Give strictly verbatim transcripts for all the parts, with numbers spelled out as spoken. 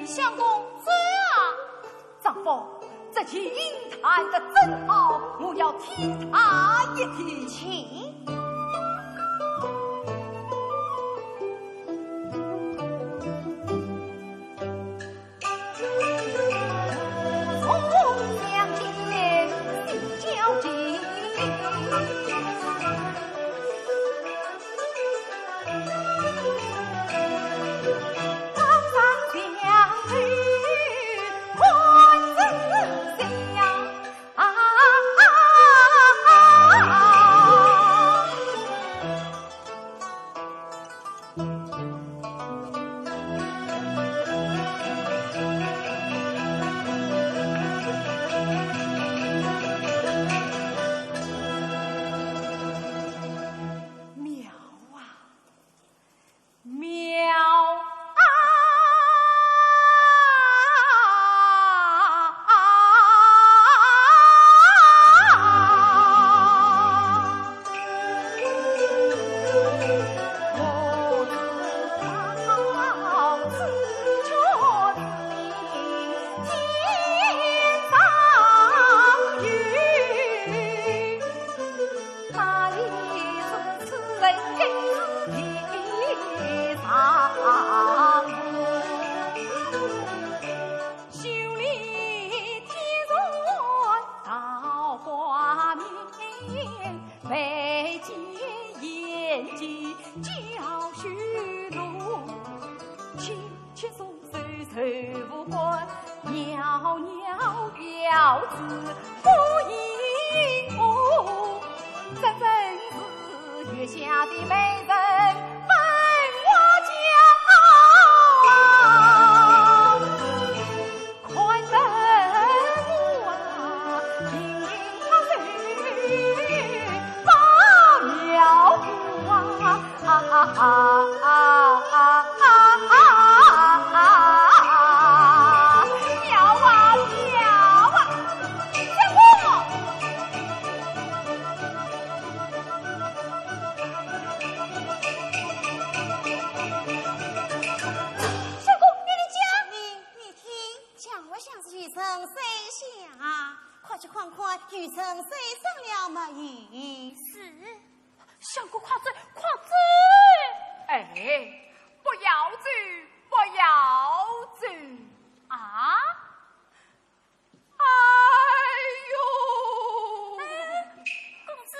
相公，走啊！丈夫，这琴弹得真好，我要听它一听。请。妙啊，妙啊！相公，你，你讲。你，你听，墙外响是雨声，谁响？快去看看，雨声谁响了没有？是。相公，快走，快走！哎，不要走，不要走啊！ 哎呦！哎，公子，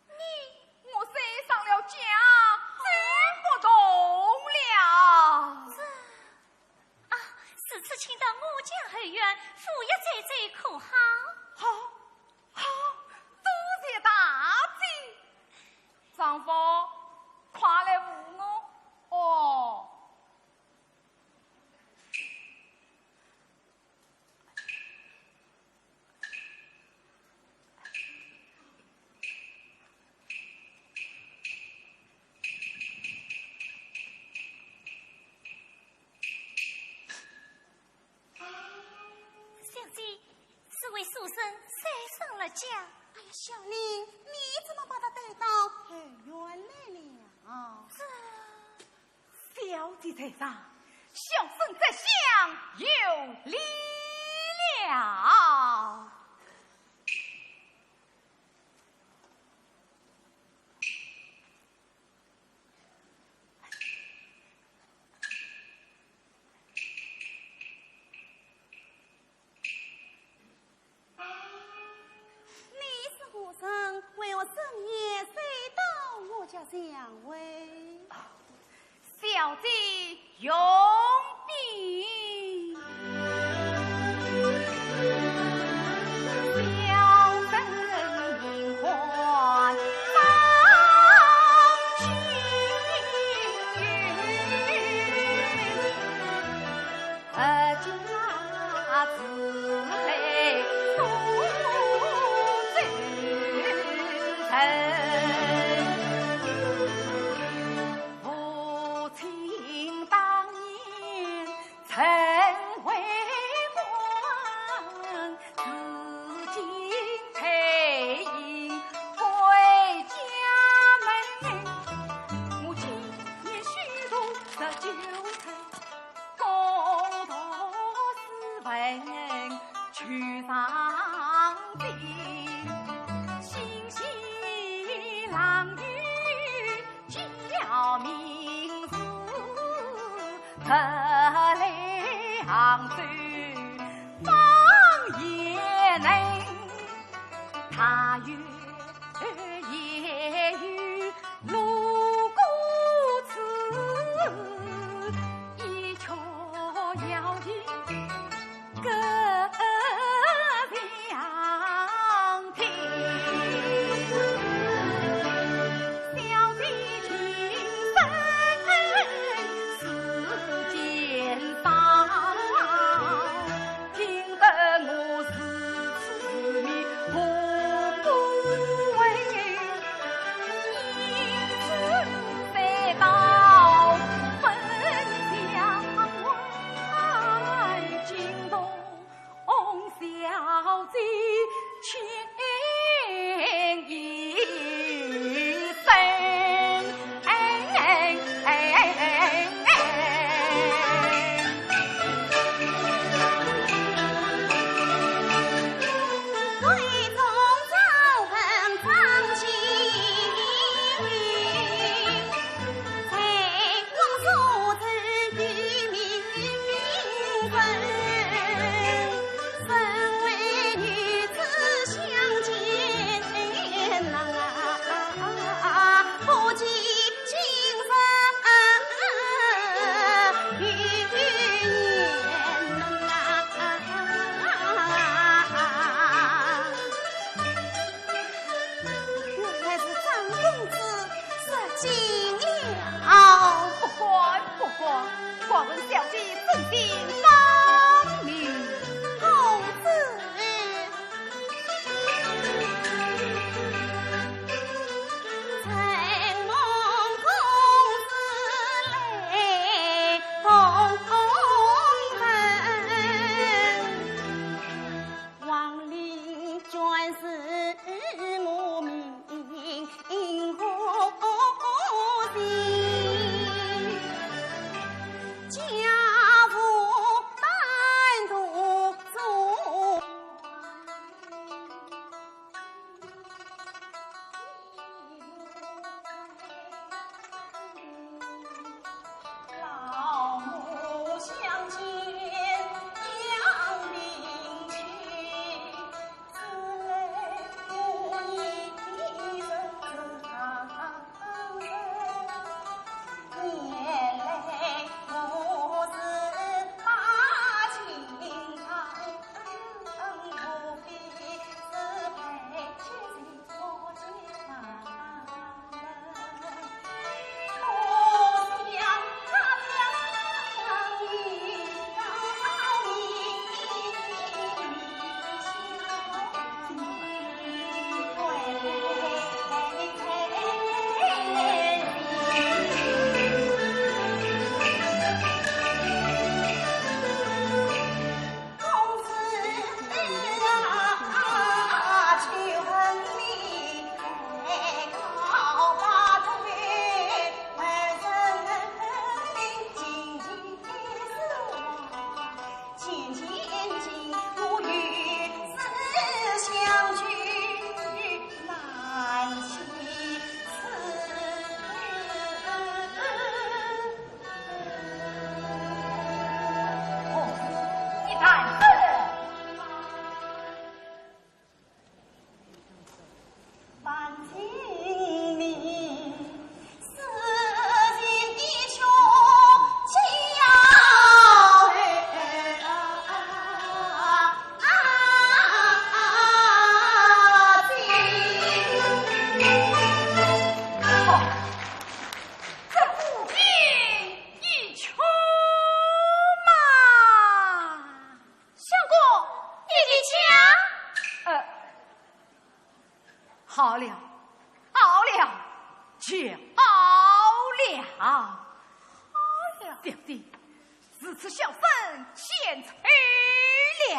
你……我摔伤了脚，走不动了。这……啊，如此请到我家后院，扶一站站可好？好，好，多谢大姐。丈夫，快来扶我哦。 小姐，这位书生摔伤了脚。哎呀，小林，你怎么把他带到后院来了？这…… 小姐在上，小生在下有礼了。 你是何人？为何深夜睡到我家巷外？小姐容禀。上有谯名字，特来杭州访贤人。他有也有路过此，一曲要听 各相听。小姐情深世间少，听得我如痴如迷步步为。 因此才到本乡外，惊动小姐情意深。 原来是张公子入京了。不敢，不敢，敢问小姐尊姓芳名？公子。 相公，你的枪。呃，好了，好了，就好了。好了。小姐，如此小生见错了。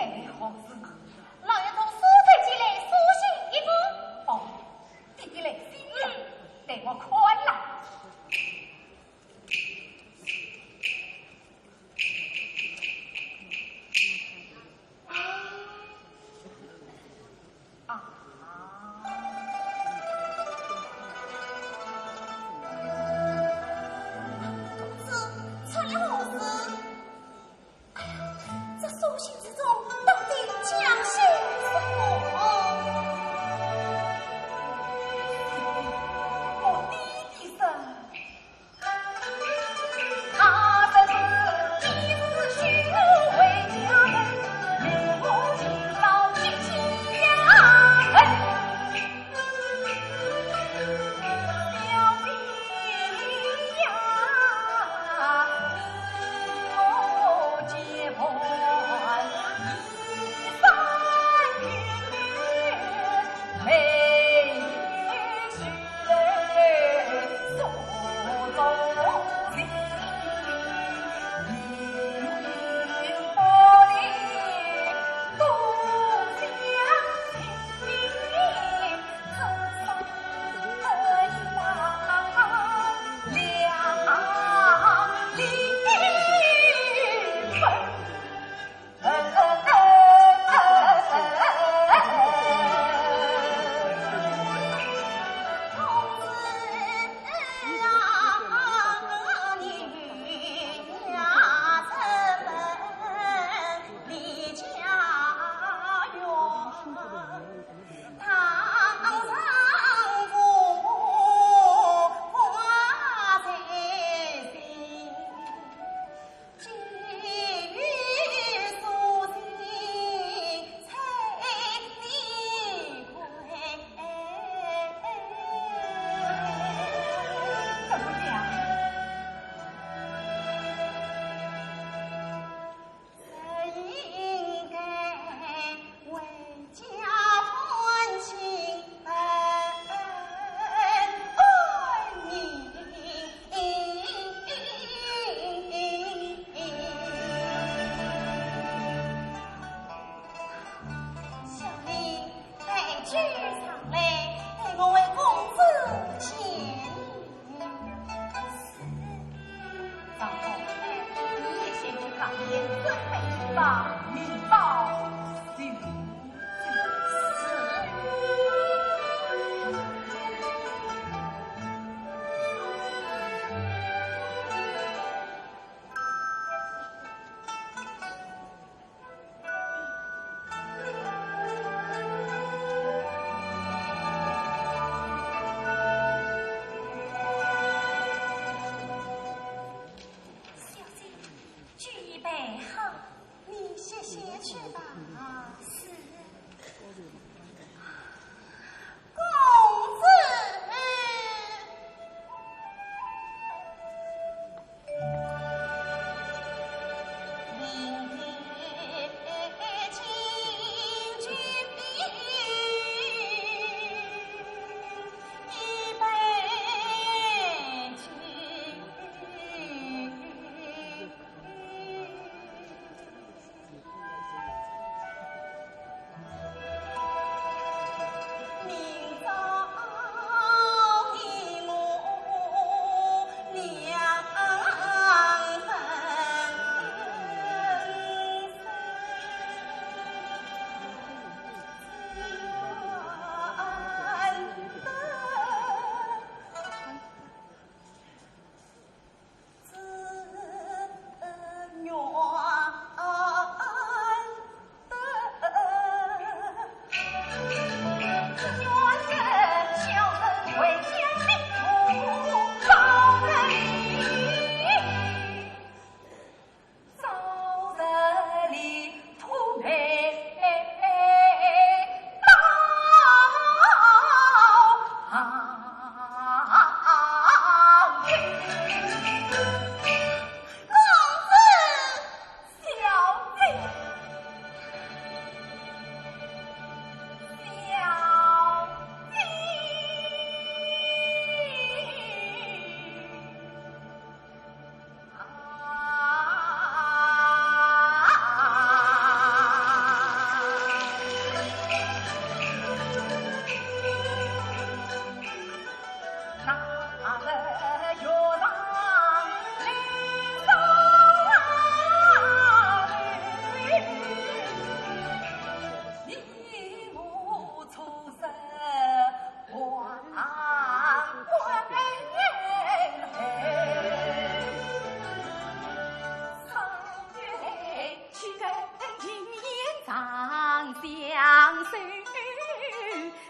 妹妹何事？老爷从苏州寄来书信一封。哦，爹爹来信了，待我看来。啊，公子，出了何事？ 哎呀，这书信之中到底讲些什么？我爹爹说，他这是一时许我回家门，命我勤劳去养家。 小姐呀，你我结伴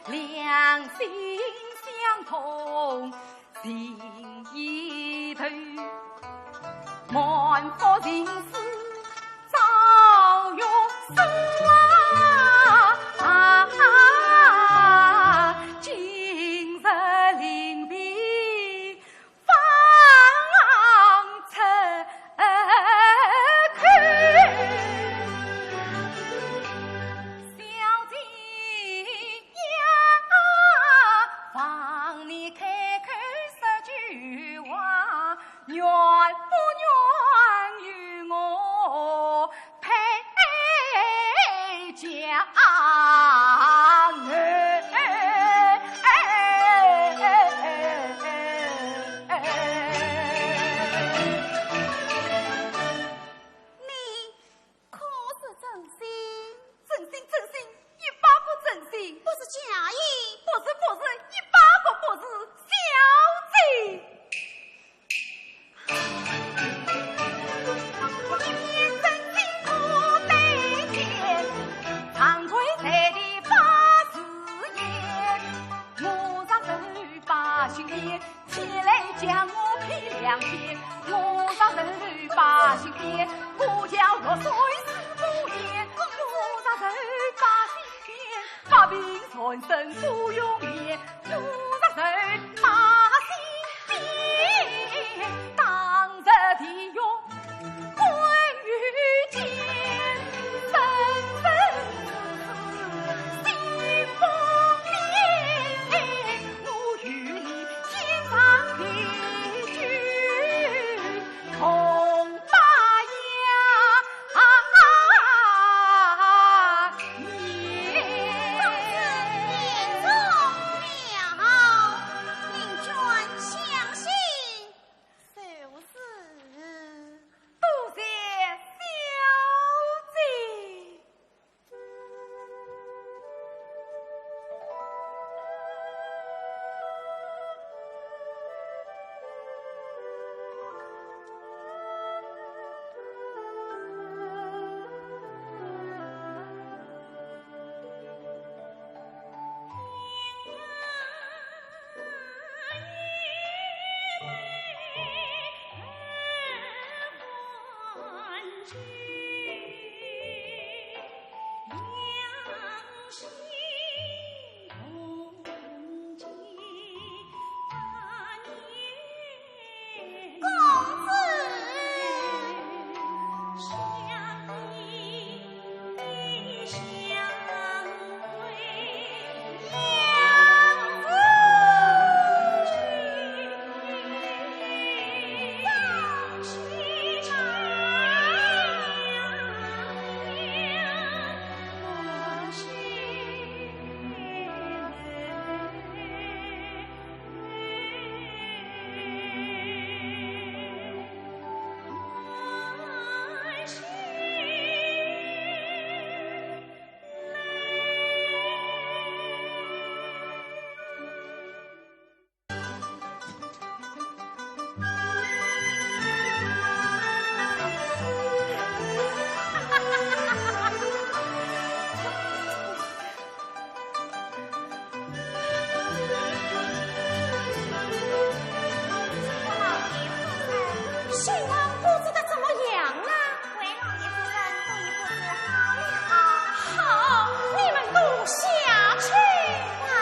两心相通情意投，满腹情思早欲说啊，今日临别 方出口。小姐呀，望你开口说句话，愿不愿与我 配佳偶。你可是真心？真心，真心，一百个真心。不是假意？不是，不是，一百个不是，小姐。 一片真心不对天，长跪在地八十年。我若受八十年，前来将我劈两片。我若受八十年，我叫六岁四不言。我若受八十年，百病缠身不容颜。我若受八十年，当入地狱 关于间，生生世世心不变。我与你天长地久，同把呀年。公子言重了，令君相信 就是。多谢小姐。公子。新郎布置得怎么样啊？为老爷夫人布置好了。好，你们都下去。啊，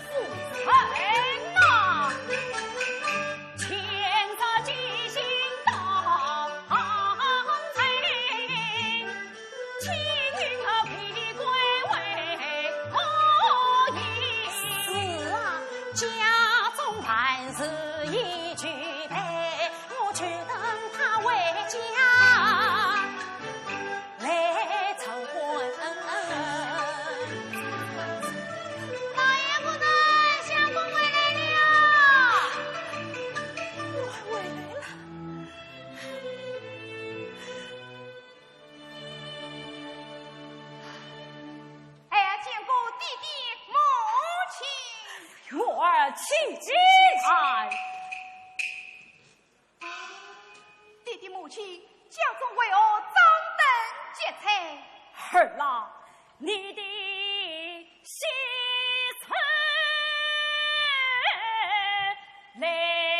是。 夫人呐，前日寄信到王妃，请允儿回归为后也。是啊，家中万事已俱备， 我就等他回家来做官。老爷夫人，相公回来了。我回来了。 哎呀，见过爹爹母亲。月儿起来。母亲，家中为何张灯结彩？儿啊，你的喜事来了。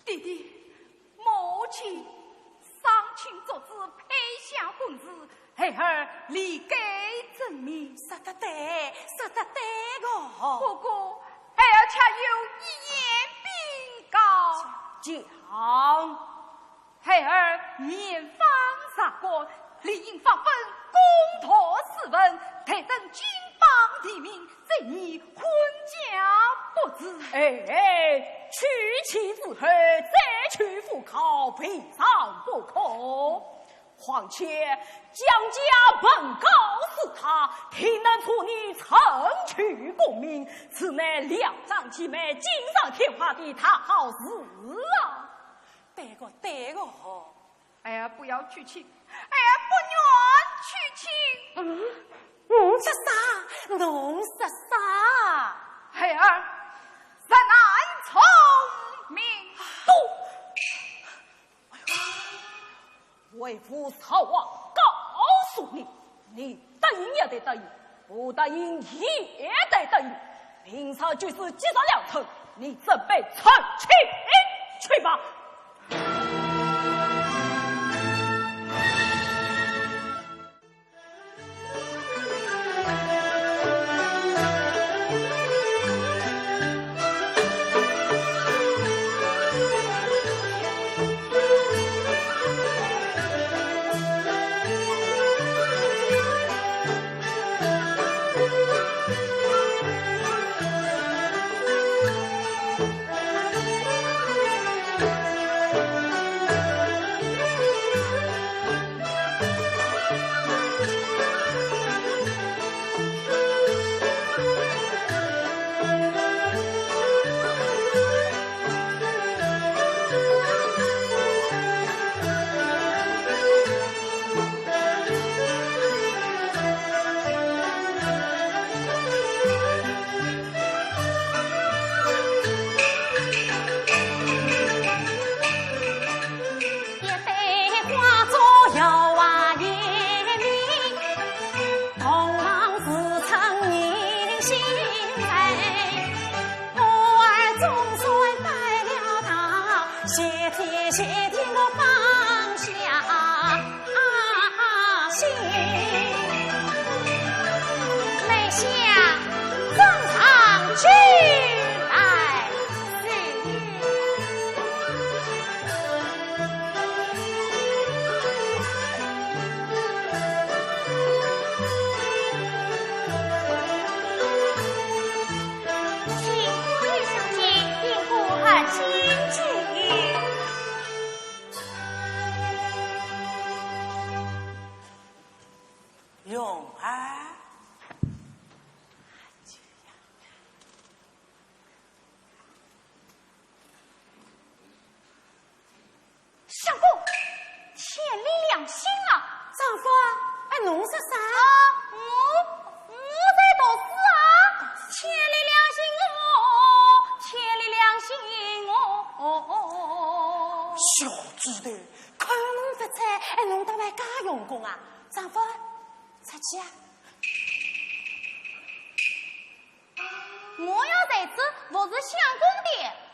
爹爹，母亲，商卿作主，配下婚事，孩儿理该遵命。说得对，说得对个。不过，孩儿却有一言禀告。讲。孩儿面方达官，理应发分公读试问，待等金榜题名，再议婚嫁不迟。哎，娶妻之后，再娶夫考，未尝不可。况且，江家本告诉他，定能助你成就功名，此乃两桩奇事，锦上添花的大好事啊！对个，对个。 哎呀，不要娶亲，哎呀，不愿娶亲。嗯，侬说啥？侬说啥？孩儿，实难从命。不，为父实话告诉你，你答应也得答应，不答应也得答应。明朝就是吉日良辰，你准备成亲去吧。相公，天理良心啊！丈夫啊，哎，侬说啥？啊，我，我在读书啊！天理良心哦，天理良心哦。小猪头，看侬这菜，哎，侬倒还介用功啊？丈夫，出去啊！我要在此服侍相公的。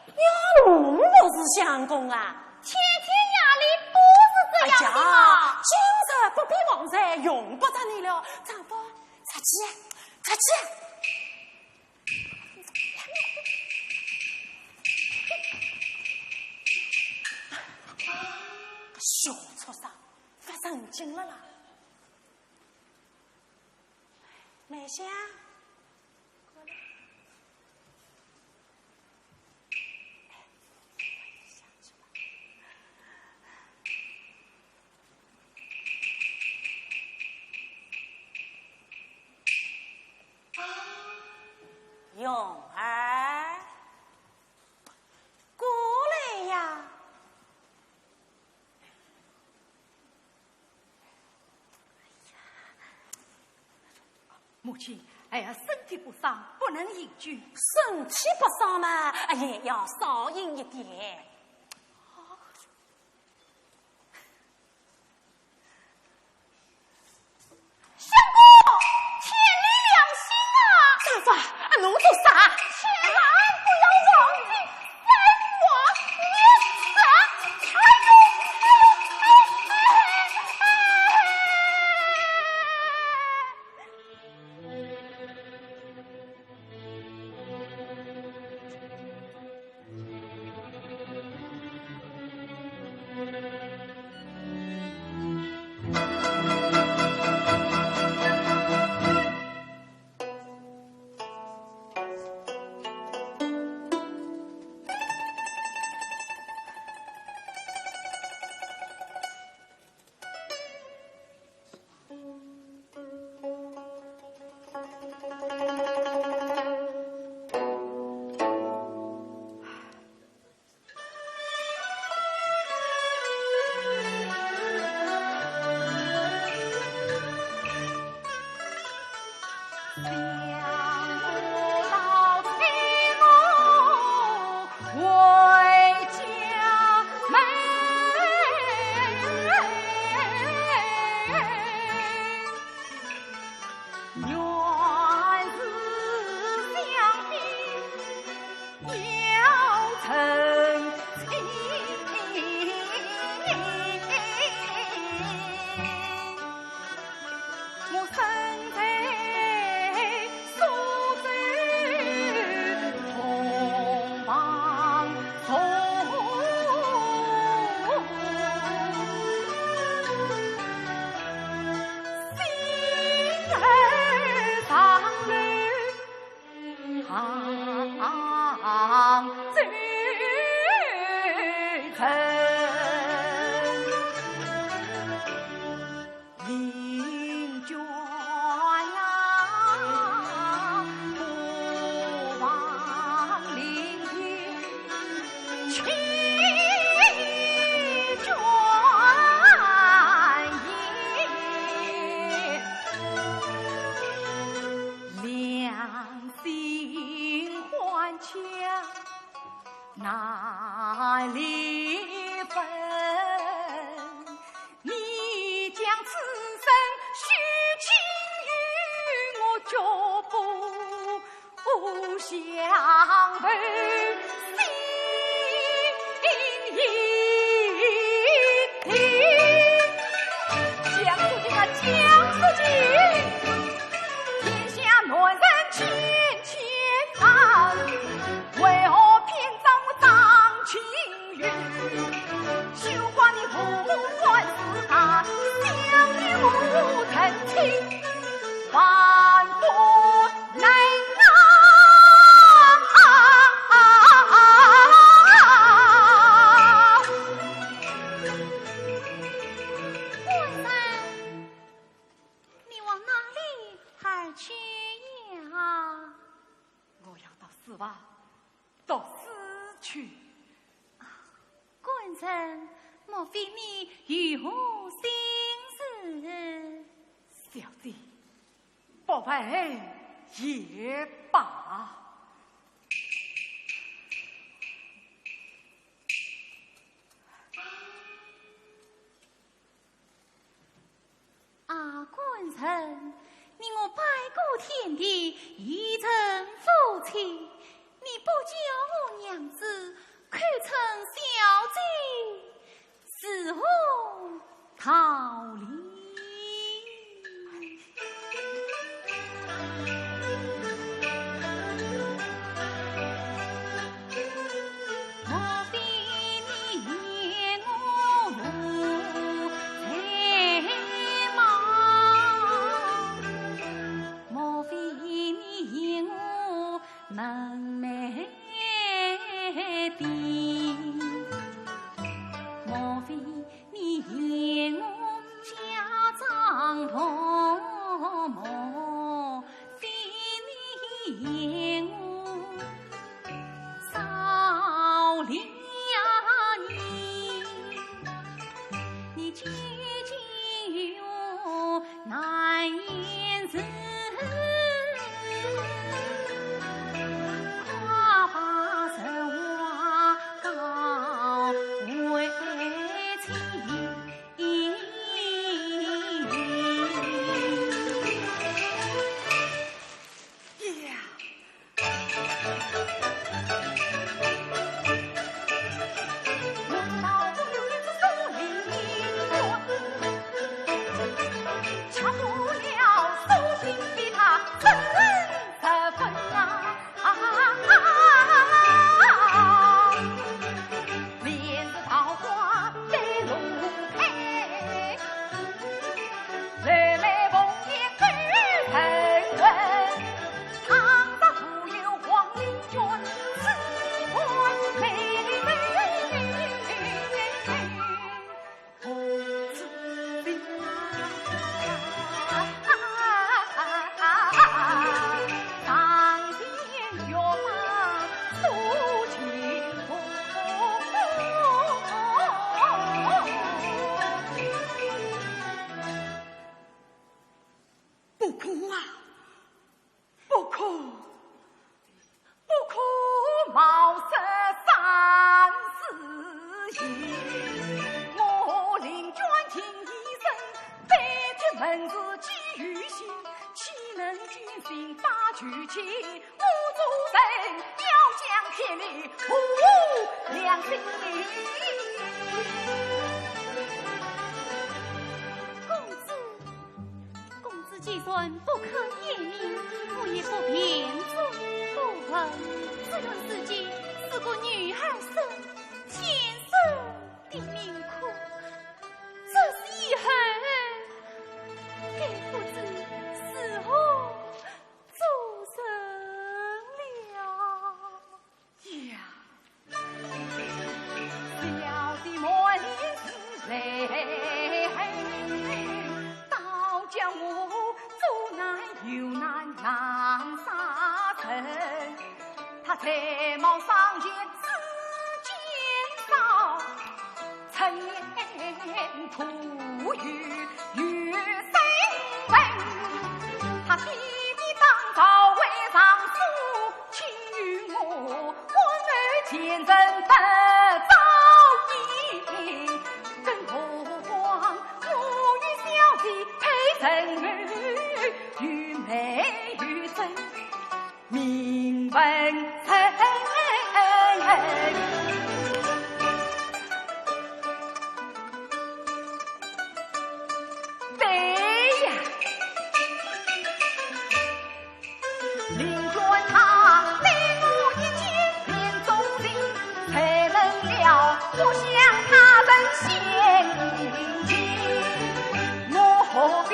要侬服侍相公啊？天天夜里不是这样的吗？哎呀，今日不比往日用不着你了。丈夫，出去啊，出去啊！ 小畜生，发神经了啦！梅香，过来。蓉儿，过来呀！ 母亲，孩儿身体不爽，不能饮酒。身体不爽嘛，哎，也要少饮一点。相公，天理良心啊！丈夫，侬做啥？千万不要忘记 三国名士。哎呦，哎呦，哎，哎，哎。官人，你往哪里而去呀？我要到书房读书去。官人，莫非你有何心事？小姐，不问也罢。道理。莫非你嫌我无才貌？莫非你嫌我门面低？莫非你嫌我家长薄？莫非你嫌我少了年？你究竟与我难言辞，快把实话告为清。 呀！不可啊，不可！ 不可冒失三思言。我林娟听医生，被贴门字记于心，岂能坚信把酒钱？我做人要讲天理，无良心。公子， 公子既然不肯言明，我也不便做不问。只论自己是个女儿身，天生的命苦，这是以后该不知如何做人了。 呀，小姐满脸是泪痕，倒叫我左难右难难杀人。她才貌双全世间少， 出言吐语有声闻，她爹爹当朝为尚书，请与我官媒前程得照应，更何况我与小姐配成，有媒有证。 名闻人。对呀，林娟她对我一见便钟情，才能了我向他人献殷勤。我何必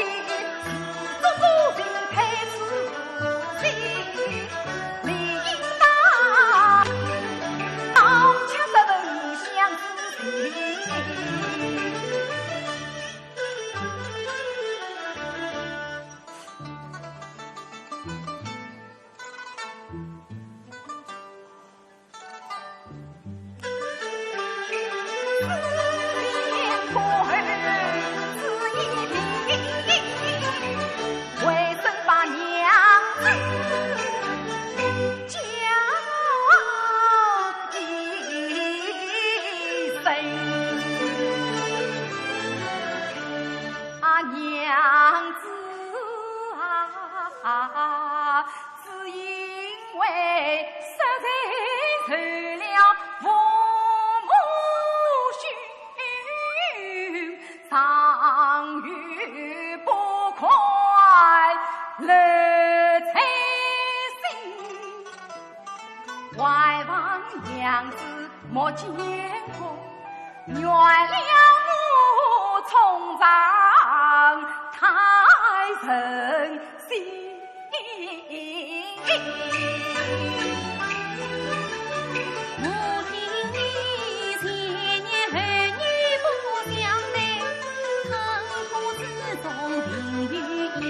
见过，原谅我冲撞太任性。我听你前言后语不相对，恨不自从定于一。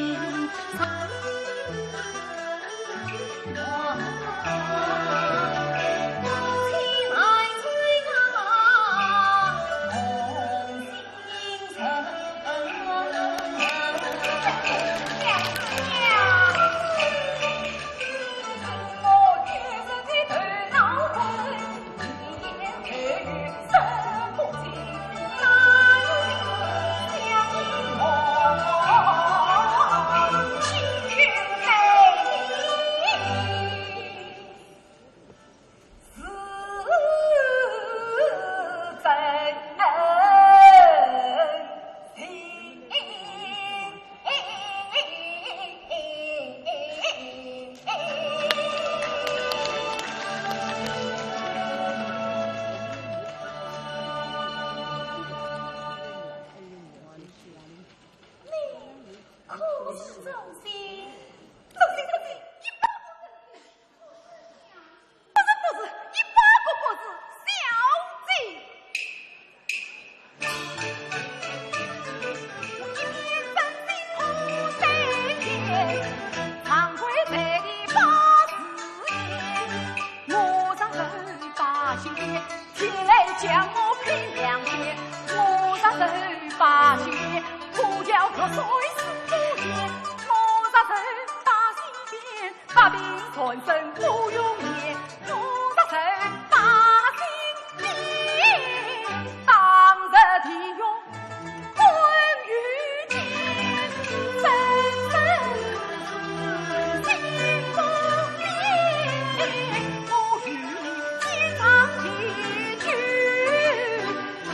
可是忠心，忠心不是一百个字，不是不是一百个不是，小姐。一面真心苦心甜，常规在的八字眼，我常受八仙，天来将我拼两天，我常受八仙，苦叫玉碎心不甜，我常受八仙变。 百病缠身不容颜，我若受百病变，当入地狱滚于天，生生死死心不变，我与你天长地久，同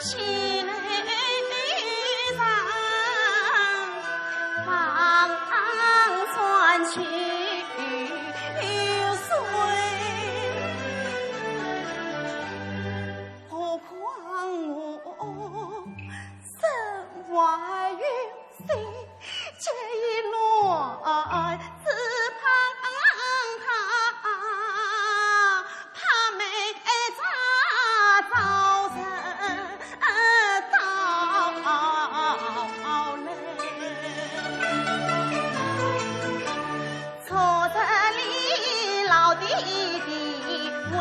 溪水旁船去水，何况我身怀有 心，这一卵子怕它，怕没啥早生到来。昨日里老爹爹回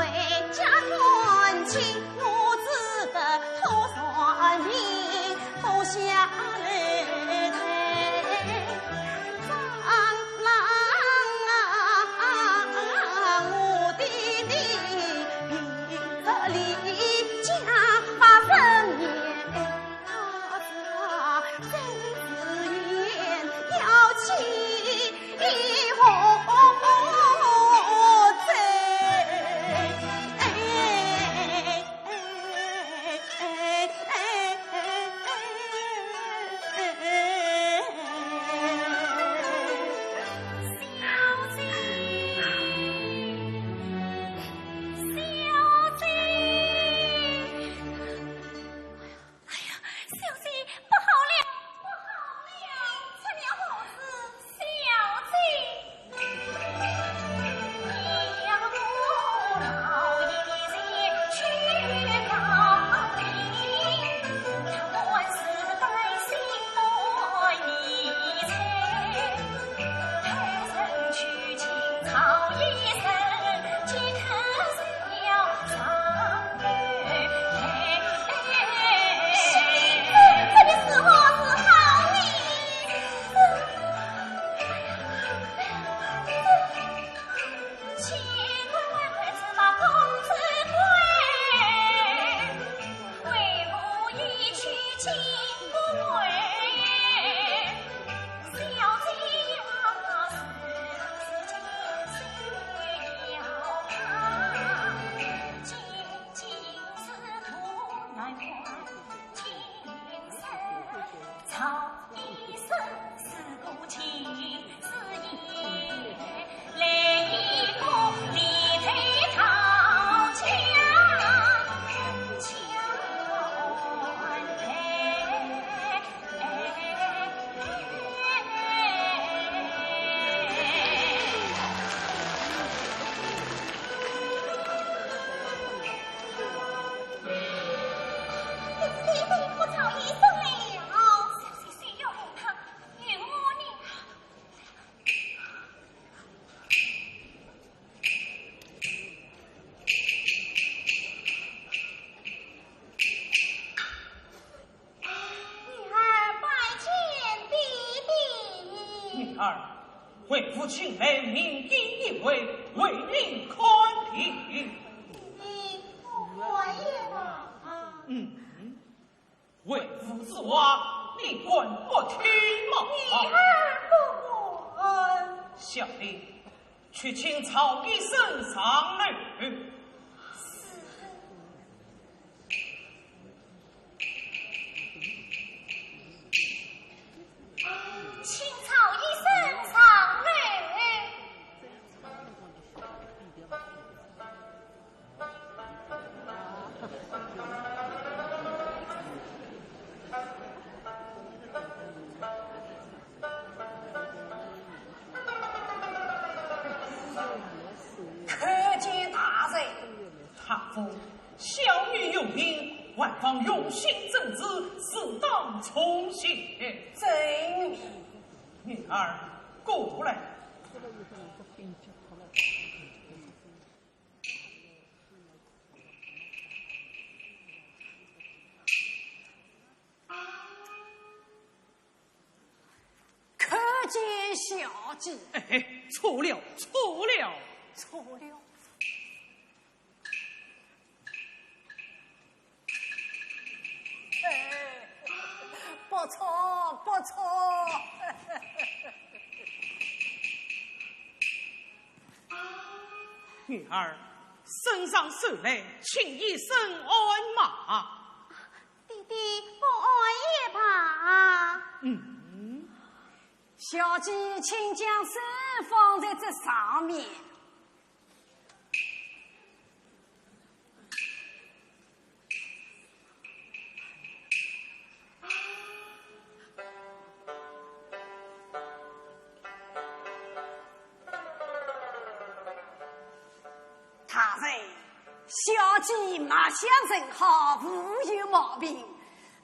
家团亲，我只得托算命。 不下楼台，张郎啊，我的命这里将发生年，他这真是年要起 哎呀，小姐，不好了，不好了！出了何事？小姐。女儿拜见爹爹。女儿，为父请来名医一位，为你看病。爹爹，我也来。嗯，为父之话，你敢不听吗？女儿不敢。小林，去请曹医生上楼。是。 请曹医生上楼。可见大人。 太傅，小女有病，还望用心诊治，自当从心。遵命。女儿，过来。 叩见小姐。哎，错了，错了。错了。哎，不错，不错。女儿，圣上受累，请医生按脉。 爹嗯，小姐，请将手放在这上面。 大人，小姐脉象正好，无有毛病。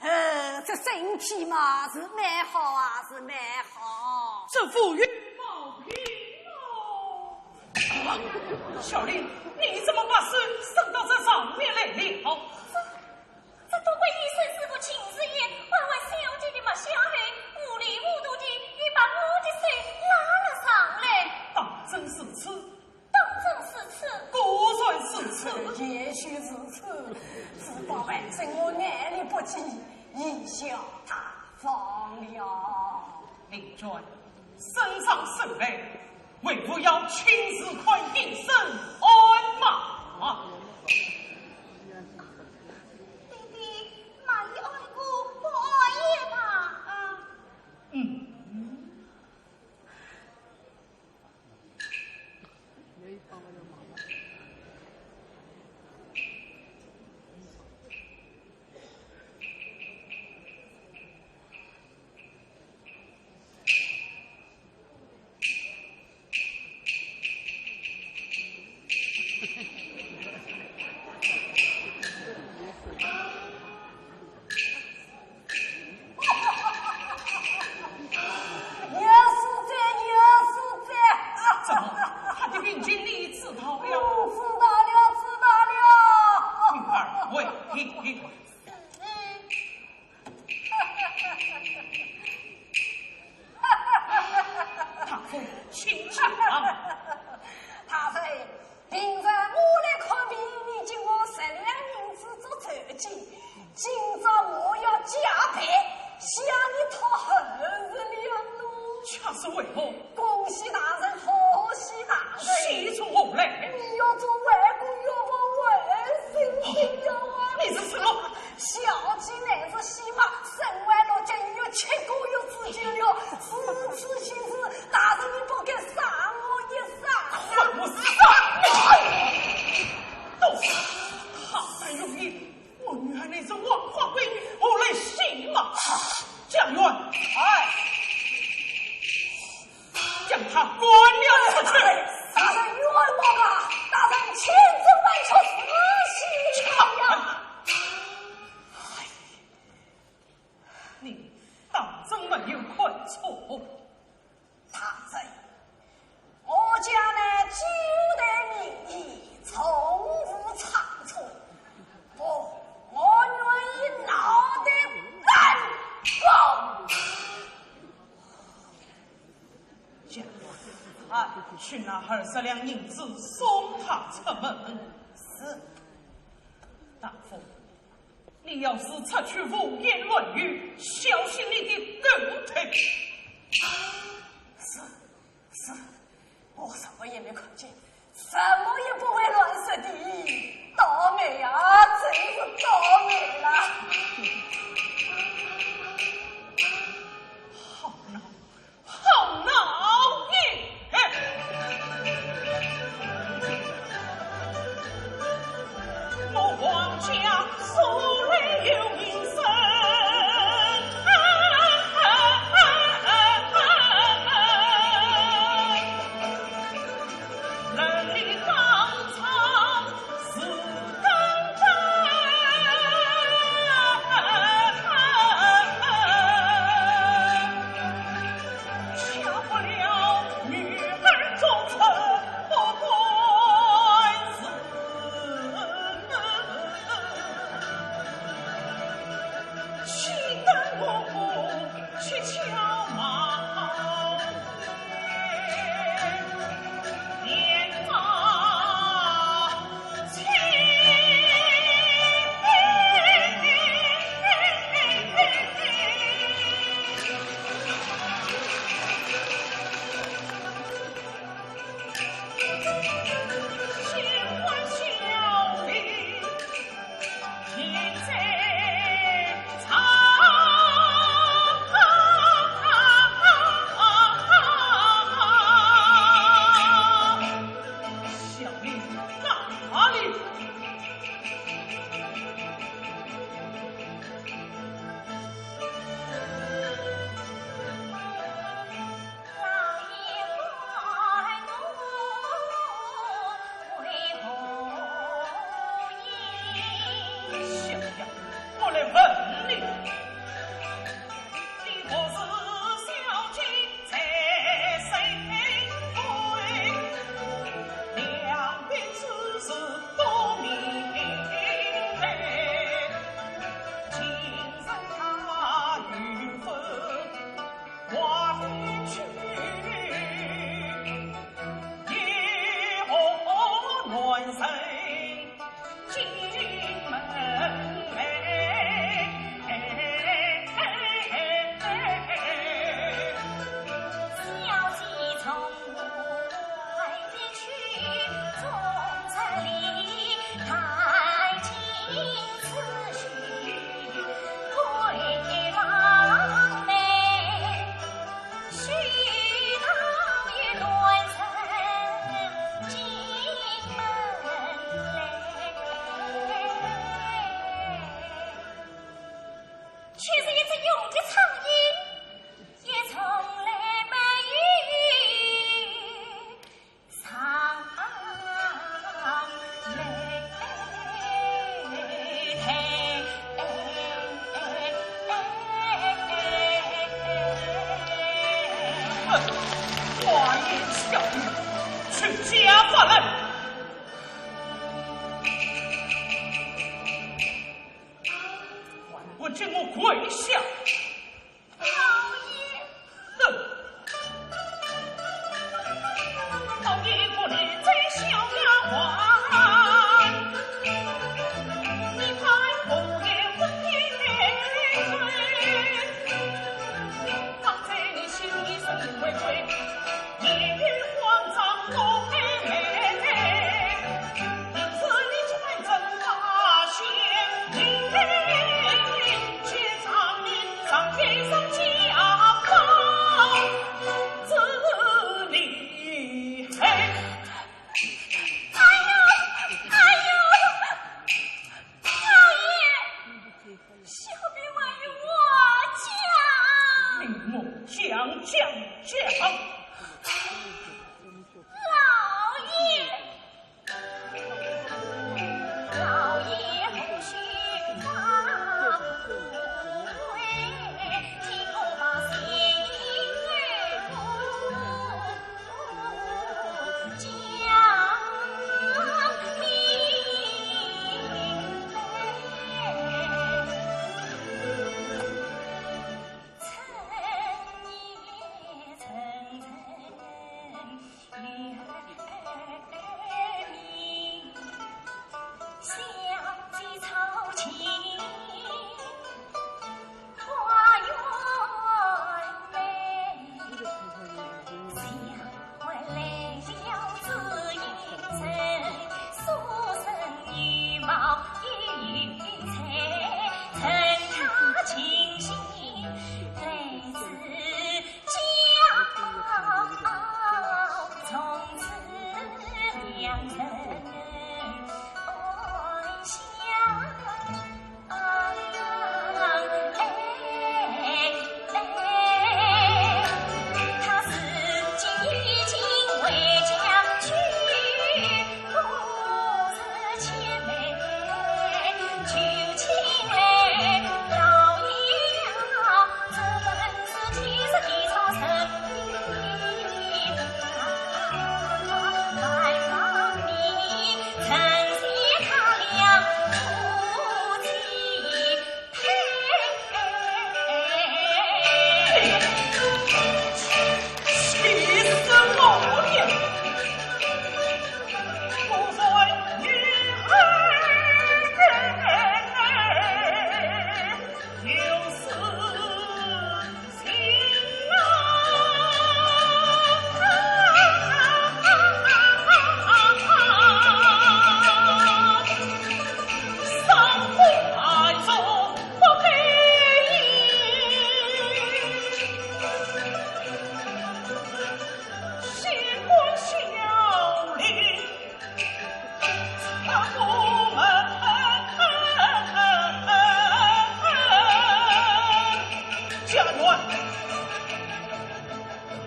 呃，这身体嘛，是蛮好啊，是蛮好。这无有毛病哦。小林，你怎么把手伸到这上面来了？这，这多亏医生师傅秦时炎，问问小姐的脉象后，糊里糊涂地也把我的手拉了上来。当真如此？ 当真如此？果然如此。也许如此，只怪外甥我眼力不济，贻笑大方了。林娟，伸上手来，为父要亲自看医生按脉。爹爹，脉已按过，不按也罢。嗯。 有数在，有数在。怎么，他的病情你知道了？嗯，知道了，知道了。女儿，喂，你，你。大夫，请讲。大夫， 平常我来看病，你给我十两银子做酬金，今朝我要加倍，向你讨二十两喽。却是为何？恭喜大人，贺喜大人！喜从何来？你要做外公，要抱外孙亲了啊！你是什么？小姐乃是喜脉，身怀六经，有七个月之久了，如此形势， 大人，你不该杀我一杀。看我杀你！都是他们用意，我女儿乃是黄花闺女，何来喜脉？江远，哎，将她赶了出去。大人冤枉啊！大人千真万确，是喜呀！哎，你当真没有看错？ 大人，我家乃九代名医，从无差错，我，我愿意脑袋担保。将来，啊，去拿二十两银子送他出门。是。大夫， 你要是出去胡言乱语，小心你的狗腿。是，是，我什么也没看见，什么也不会乱说的。倒霉啊，真是倒霉了。好闹， 好闹也！我王家素来有名声，能力当朝 是当真。家法来。还不给我跪下！老爷。哼！老爷，我的这小丫鬟，你看我也不应该。 哎呦，哎呦，老爷！ 小婢还有话讲。你莫讲讲讲。老爷，老爷不许发威，替我把心事讲明白。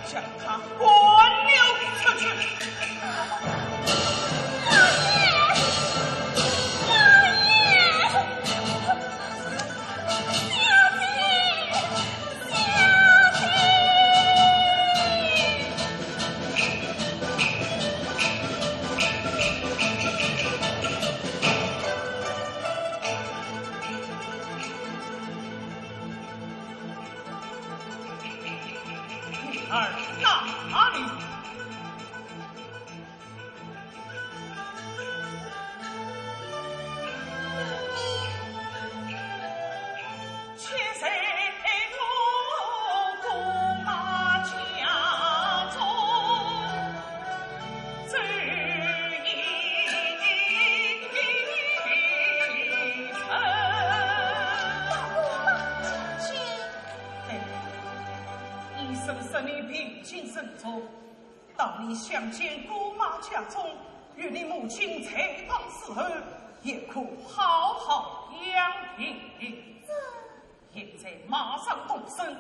将他赶了出去。女儿在哪里？你是不是你病情深重？当你想见姑妈家中，与你母亲在堂伺候，也可好好养病。现在马上动身，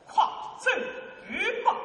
快走吧。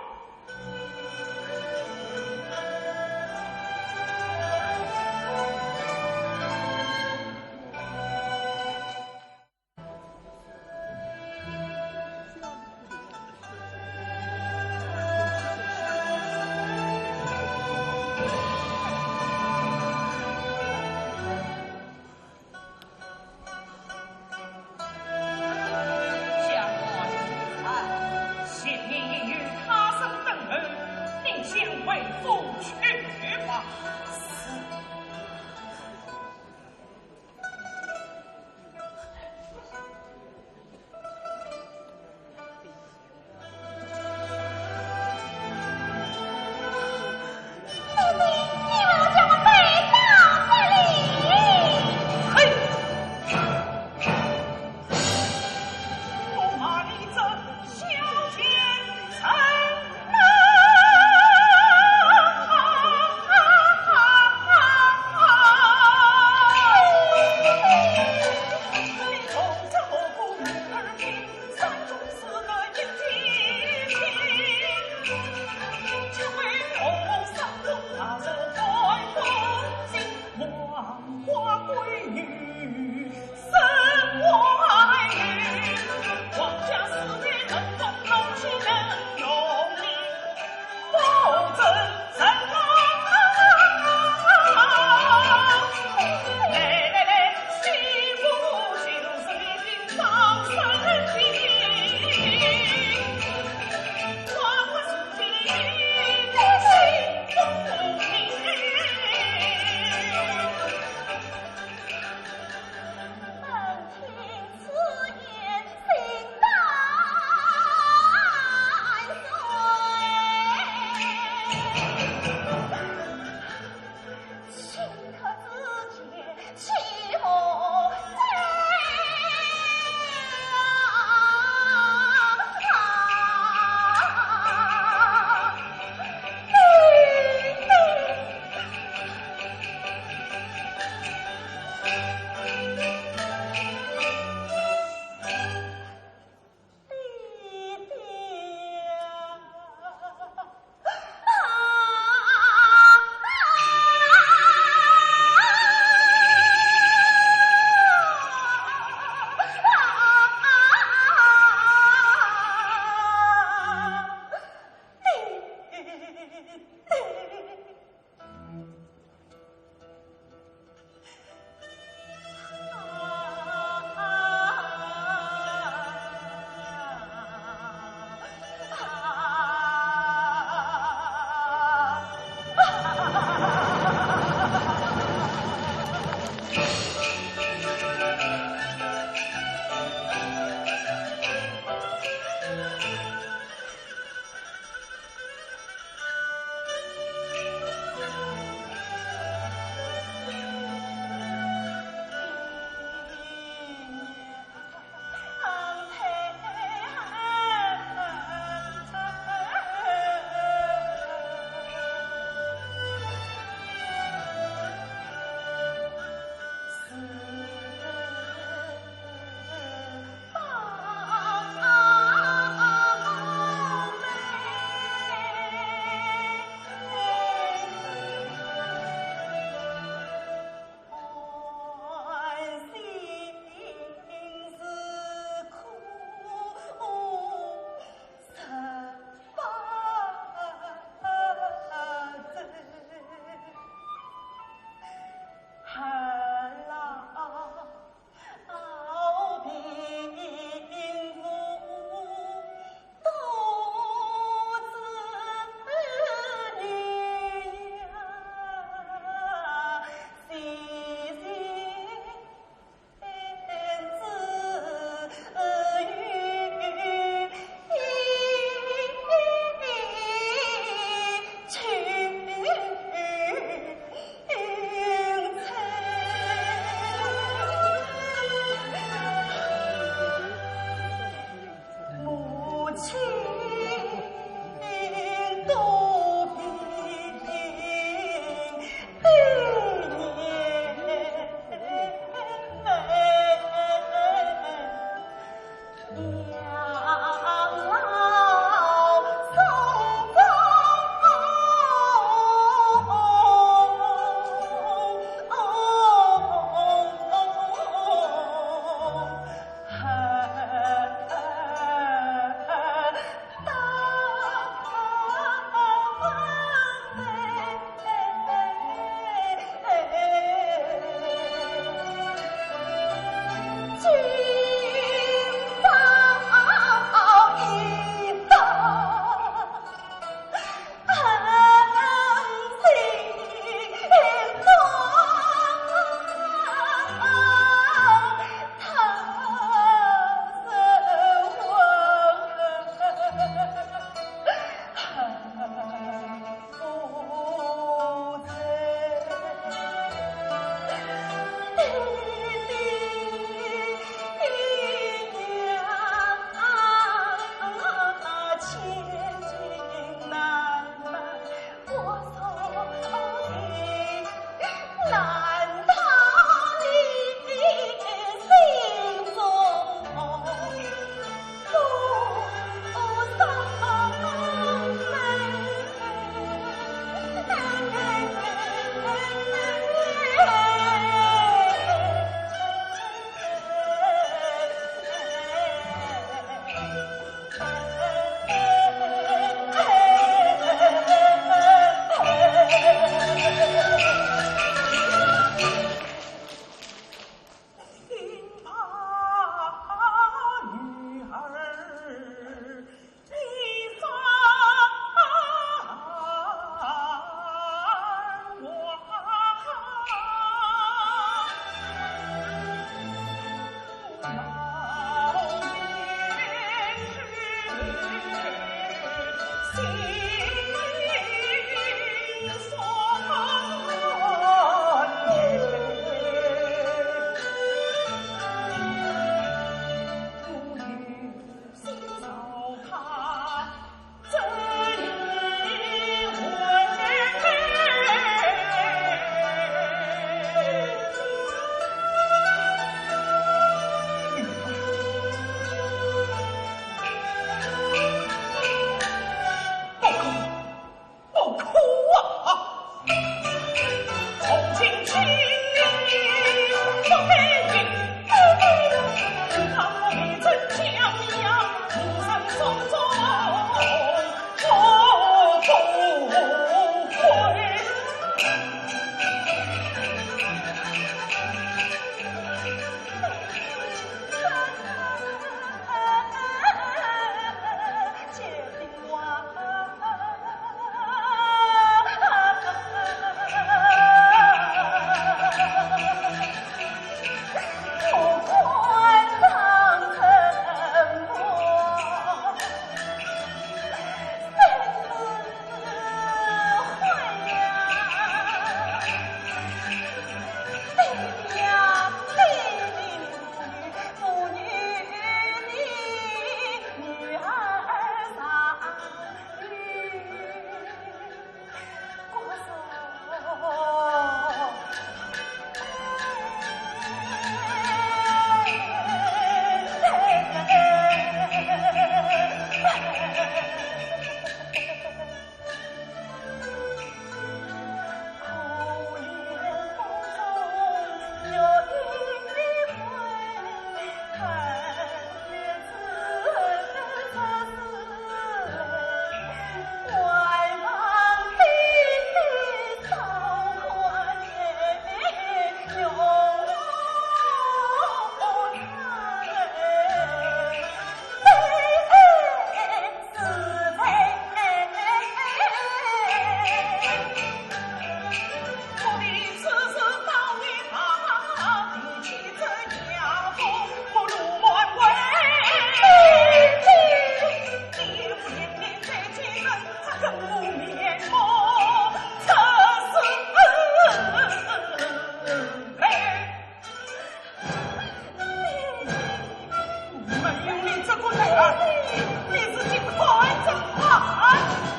你自己快走啊！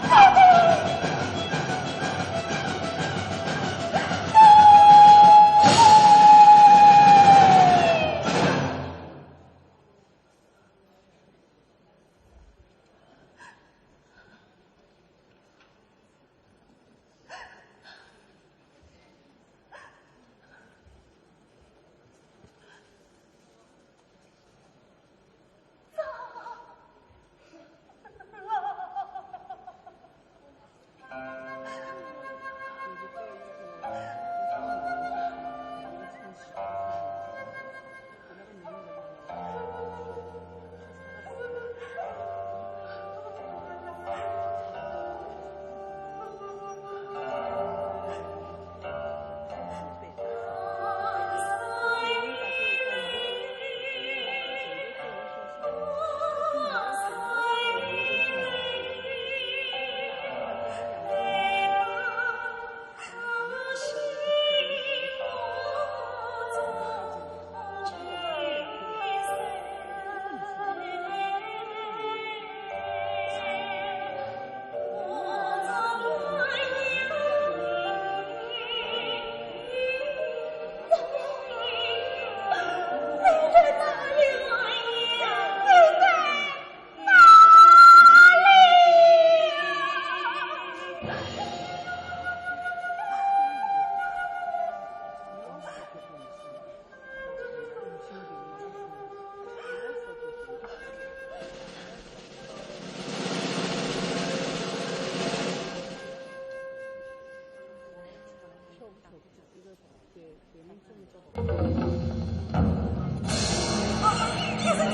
呸呸呸，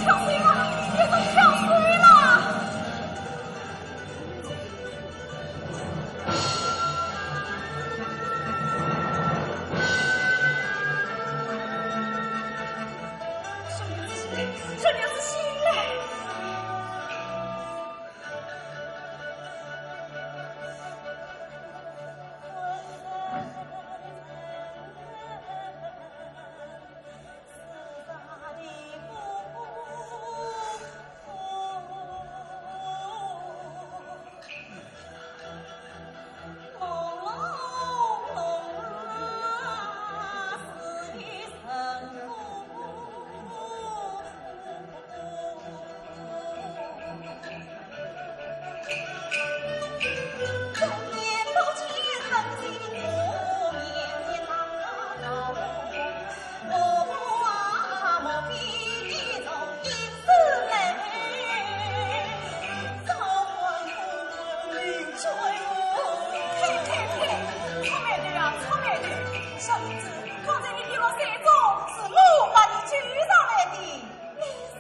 臭霉头啊，臭霉头！小娘子，刚才你的落水中是我把你救上来的，你是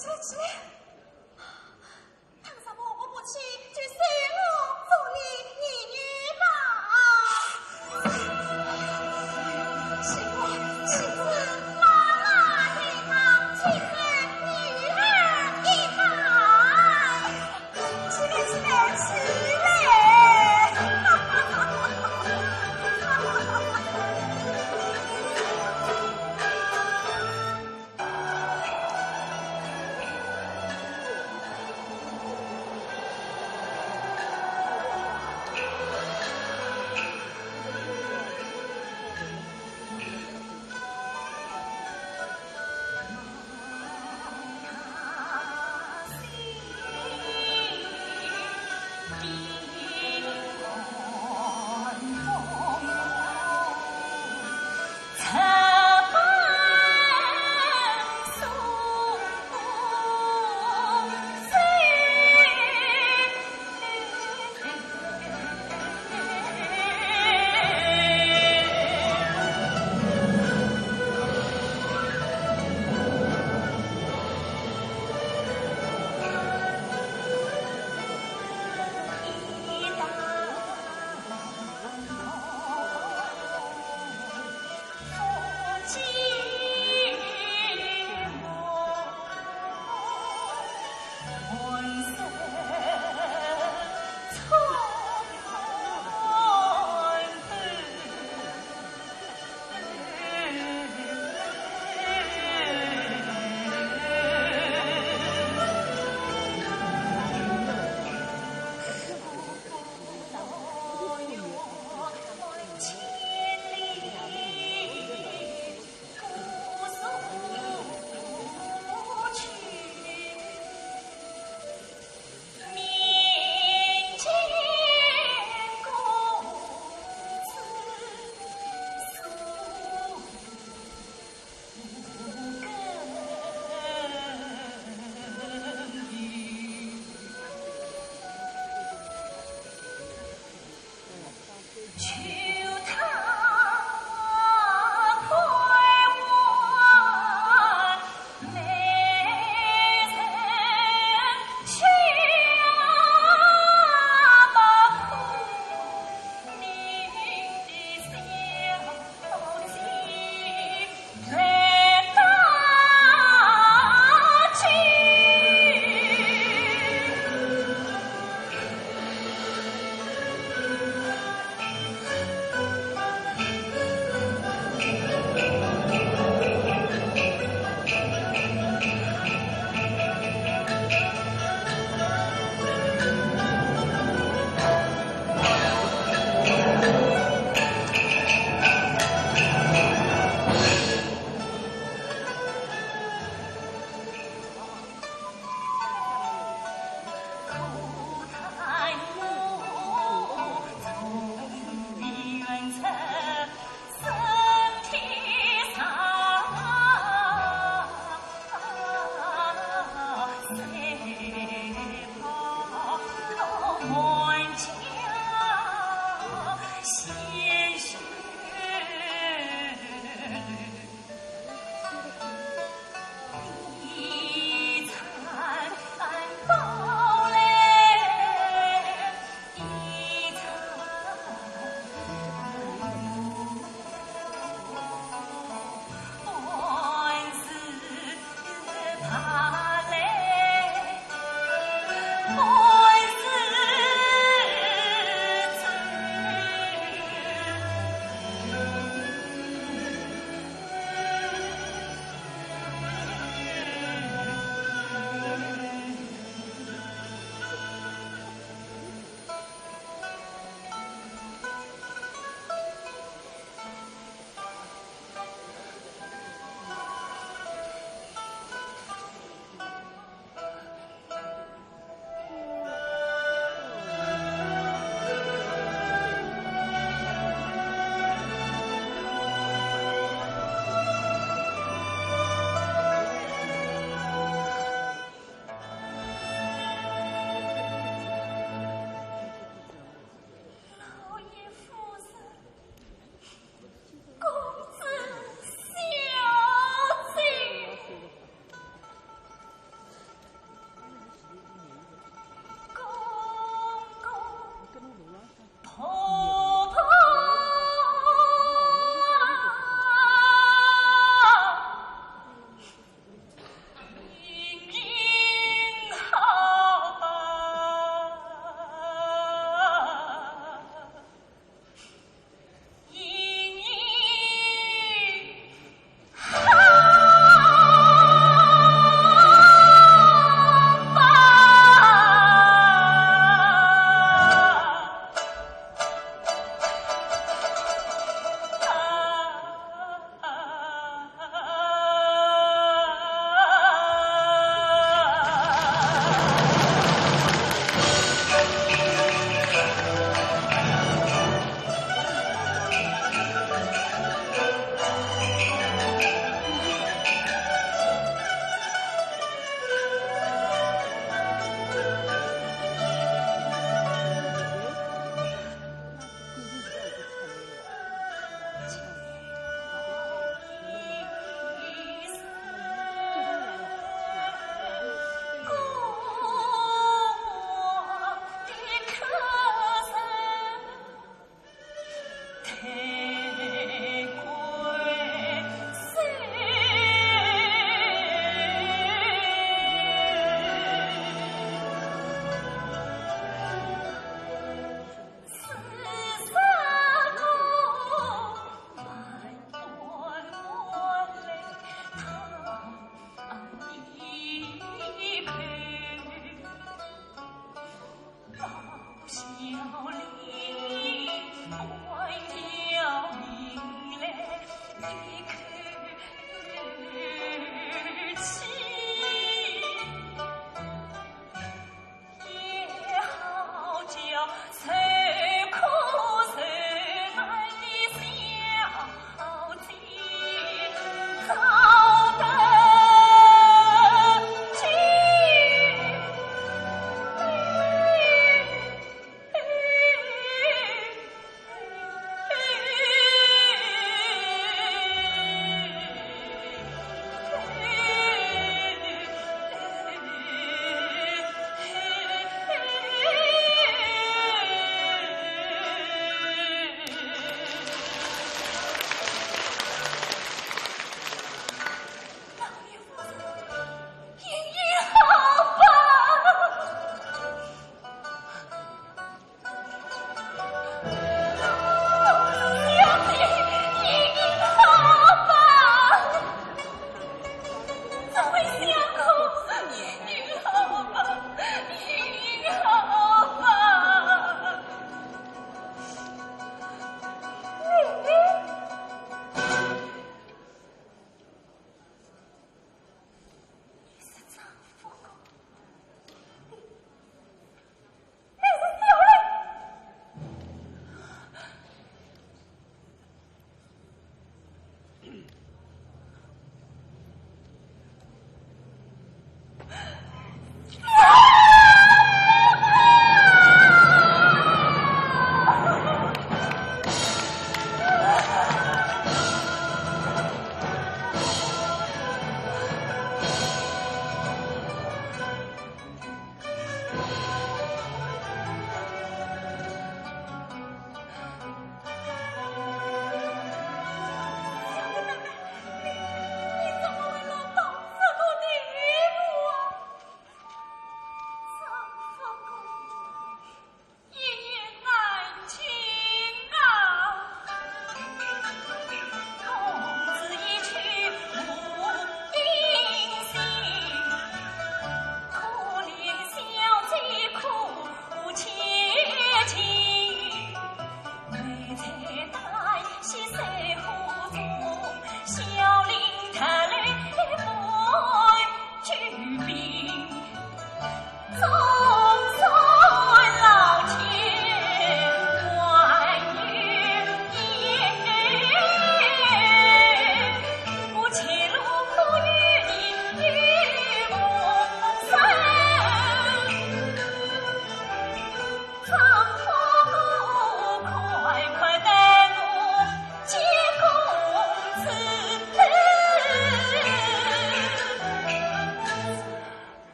起来，起来。 凭什么我不去，就随我做你女婿吧？奇怪，岂不妈妈在旁，请受女儿一拜。起来，起来，起来！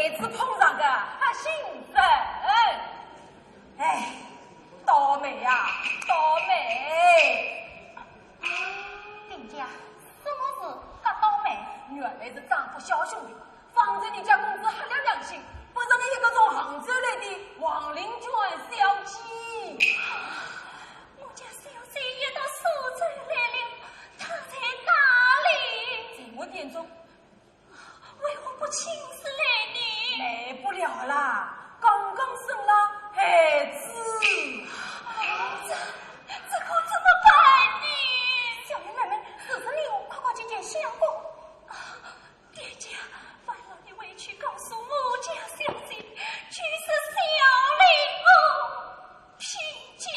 妹子碰上个黑心人。哎，倒霉呀，倒霉！店家，什么事介倒霉？原来是丈夫小兄弟，放在你家公子黑了良心，不认了一个从杭州来的黄林娟小姐。我家小姐也到苏州来了，她在哪里？在我店中。为何不请示来呢？来不了啦，刚刚生了孩子。这，这可怎么办呢？小林妹妹，是什么？快快去见相公。店家，烦劳你回去告诉我家小姐，就是小林哦，听见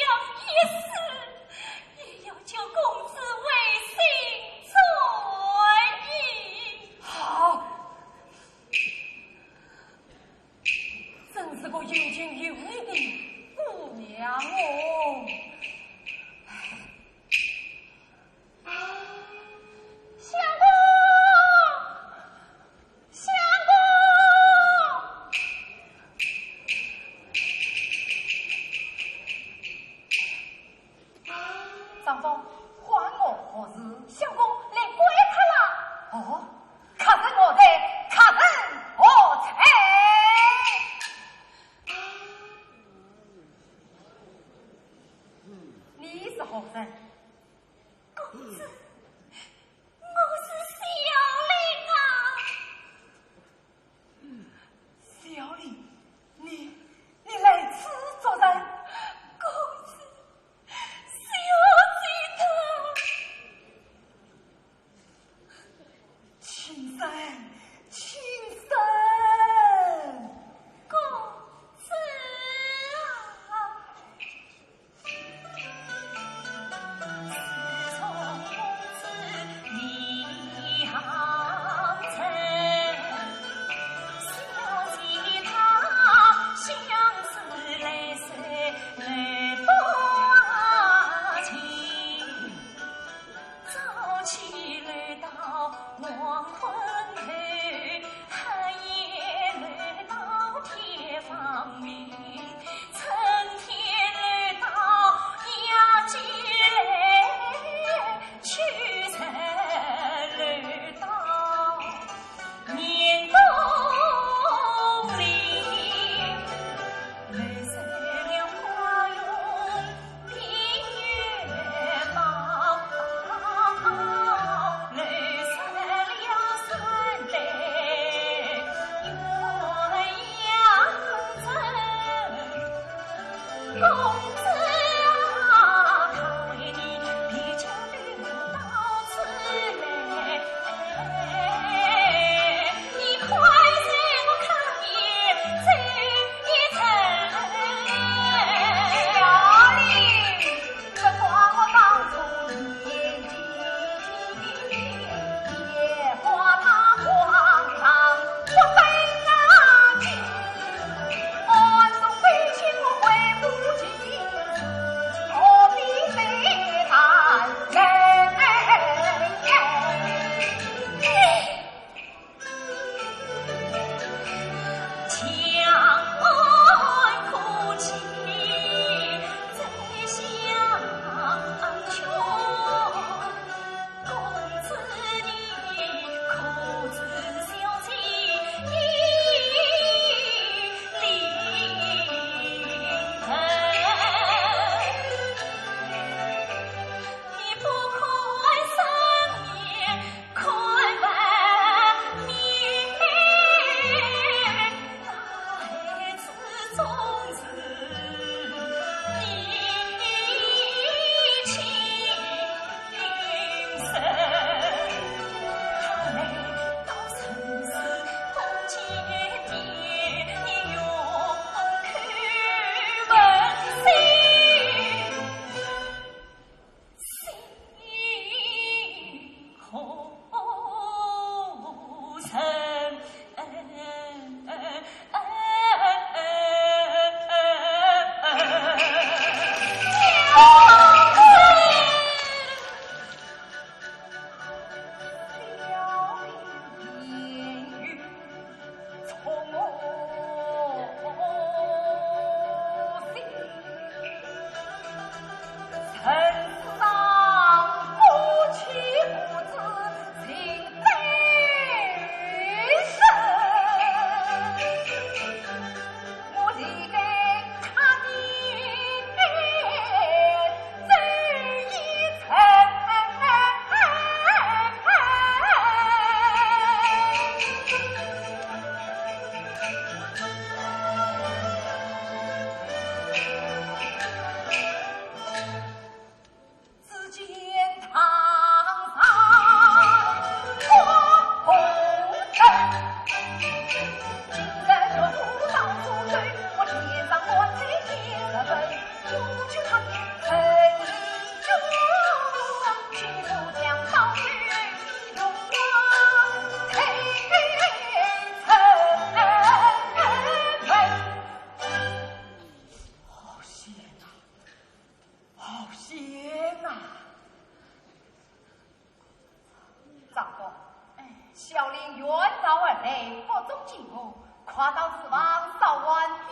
小林远道而来，府中进府，快到厨房稍安点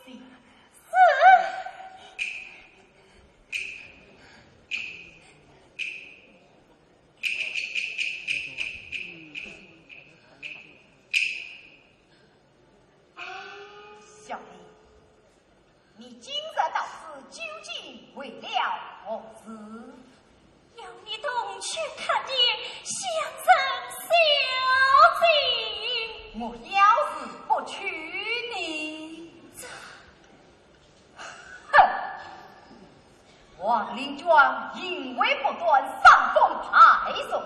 心。是。小林，你今日到此究竟为了何事？要你同去看见相声小姐。我要是不去呢？这哼！王林娟行为不端，伤风败俗，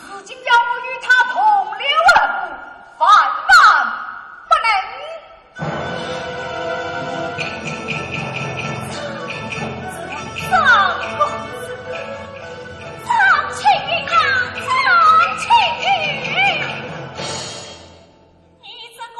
如今要我与她同流合污，万万不能。张公子，张公子，张青云啊，张青云，你这个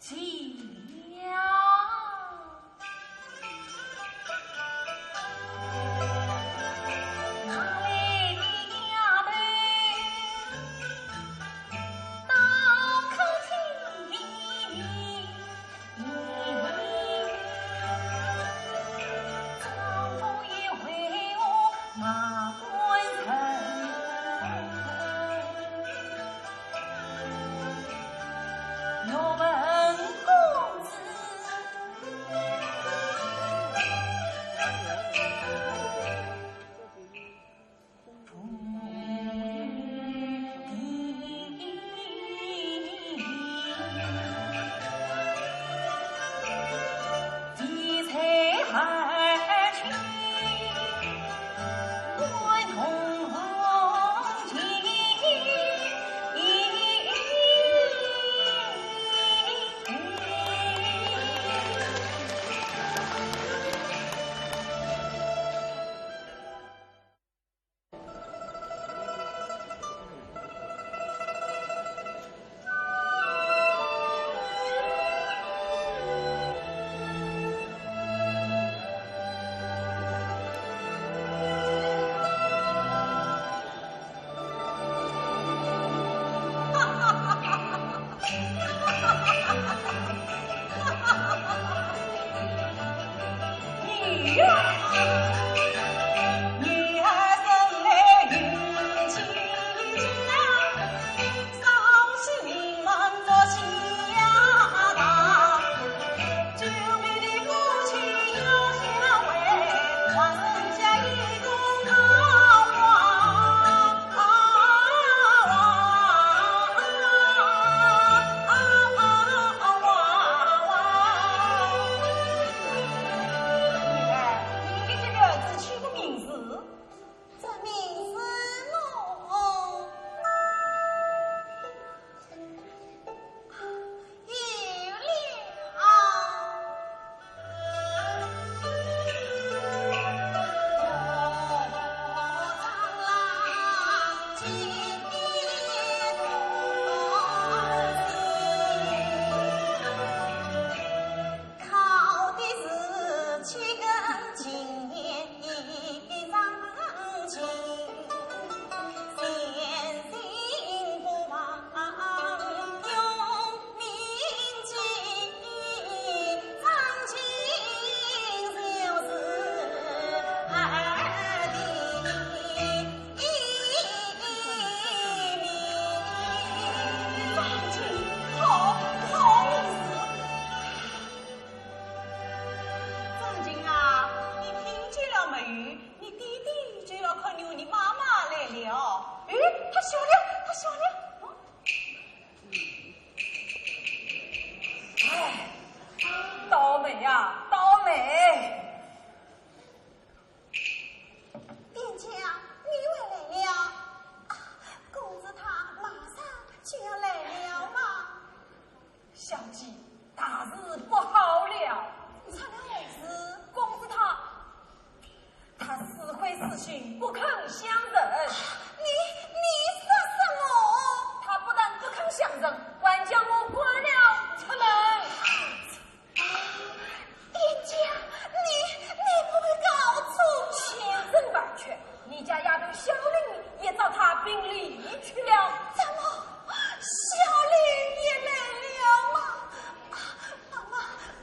去了。哪里的丫头到客厅里，丈夫也为我骂官人。 你给这个儿子起个名字？这名字么，有了。张琴啊，你听见了没有？你爹爹就要看你妈妈来了。诶，他笑了，他笑了。哦。哎，倒霉呀，倒霉！ 店家，你回来了。啊，公子他马上就要来了嘛。小姐，大事不好了。出了何事？公子他，他死灰复燃，不肯相认。你，你说什么？他不但不肯相认，还将我赶了出门。 店家，你，你不会搞错吧？千真万确，你家丫头小玲也遭他并离去了。怎么，小玲也来了吗？啊，妈妈，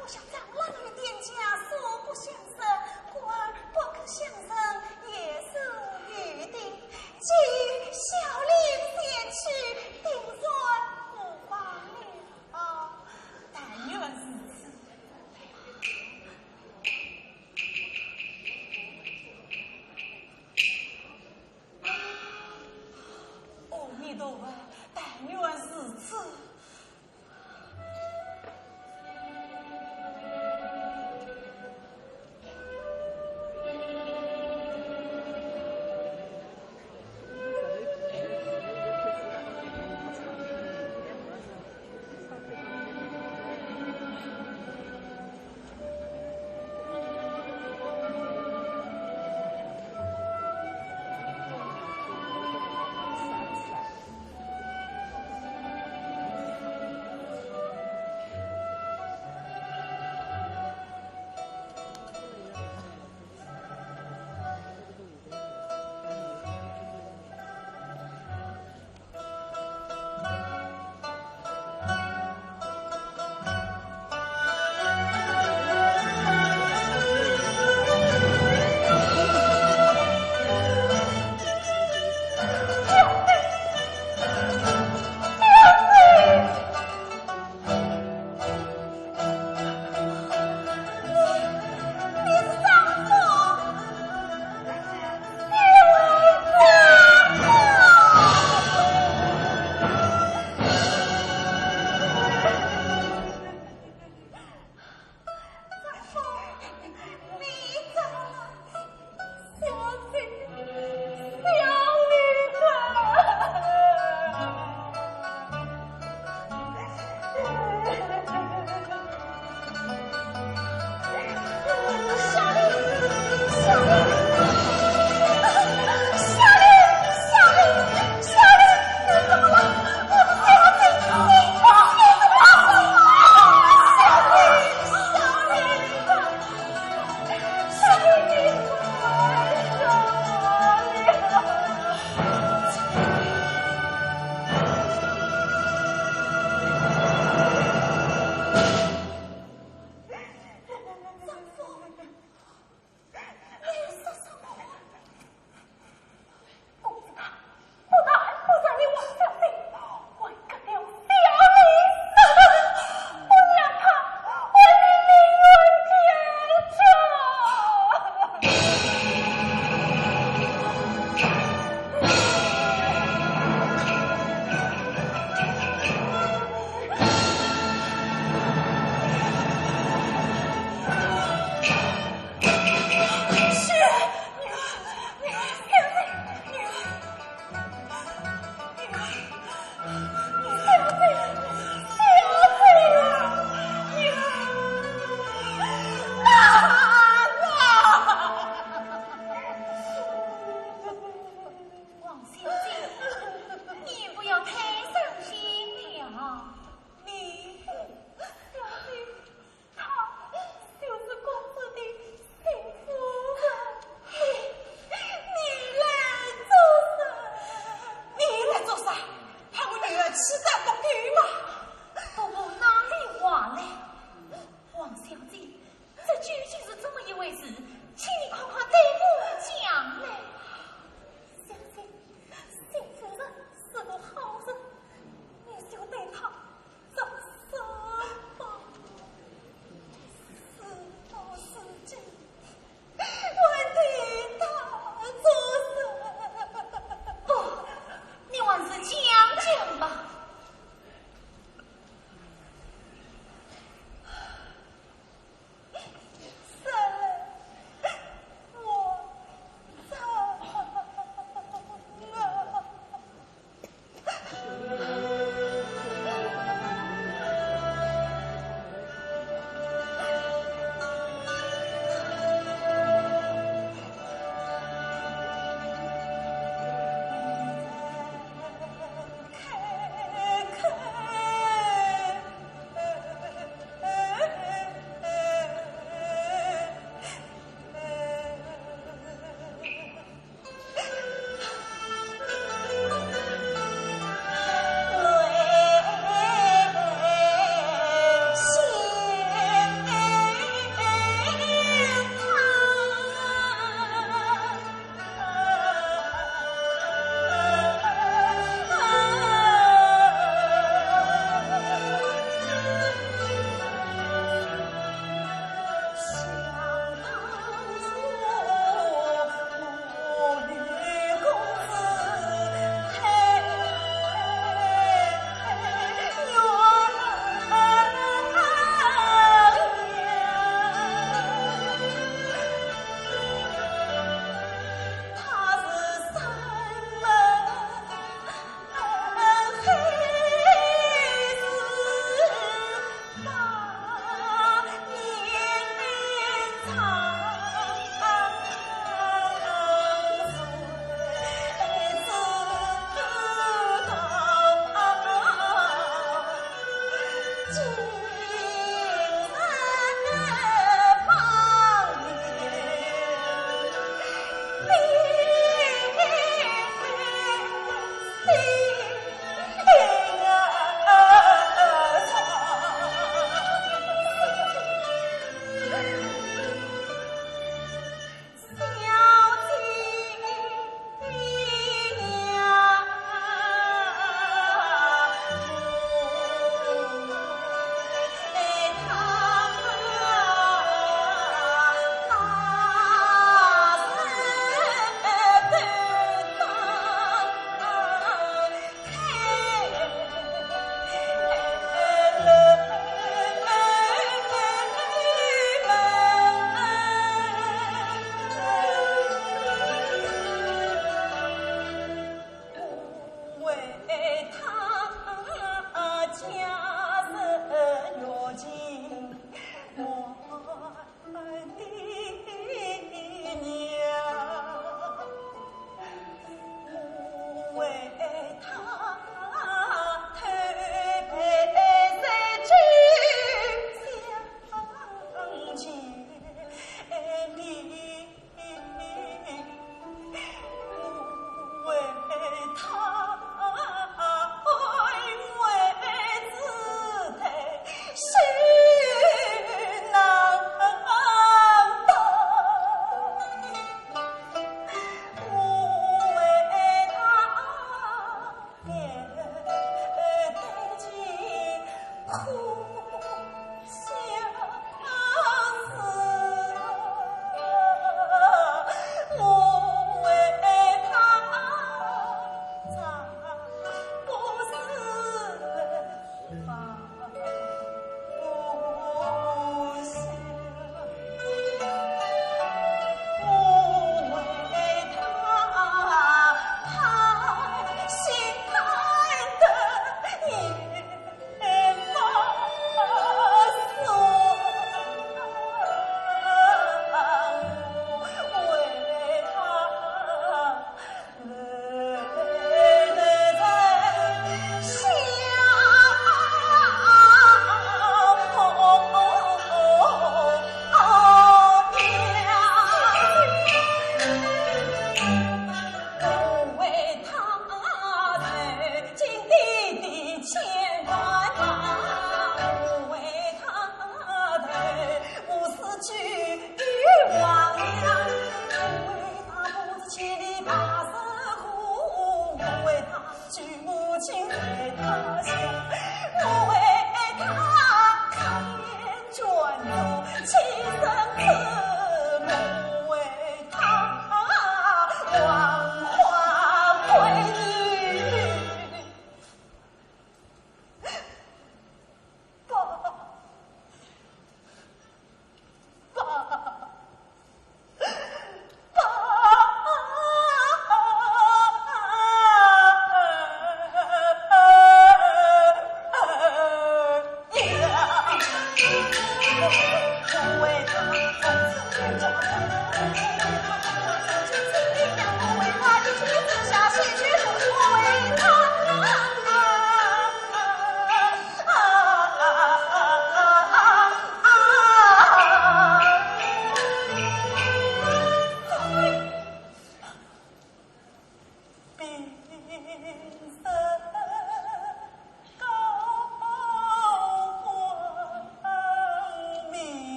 我想张郎与店家素不相识，故而不肯相认也是有的。既然小玲前去，定然无妨了。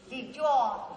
立脚。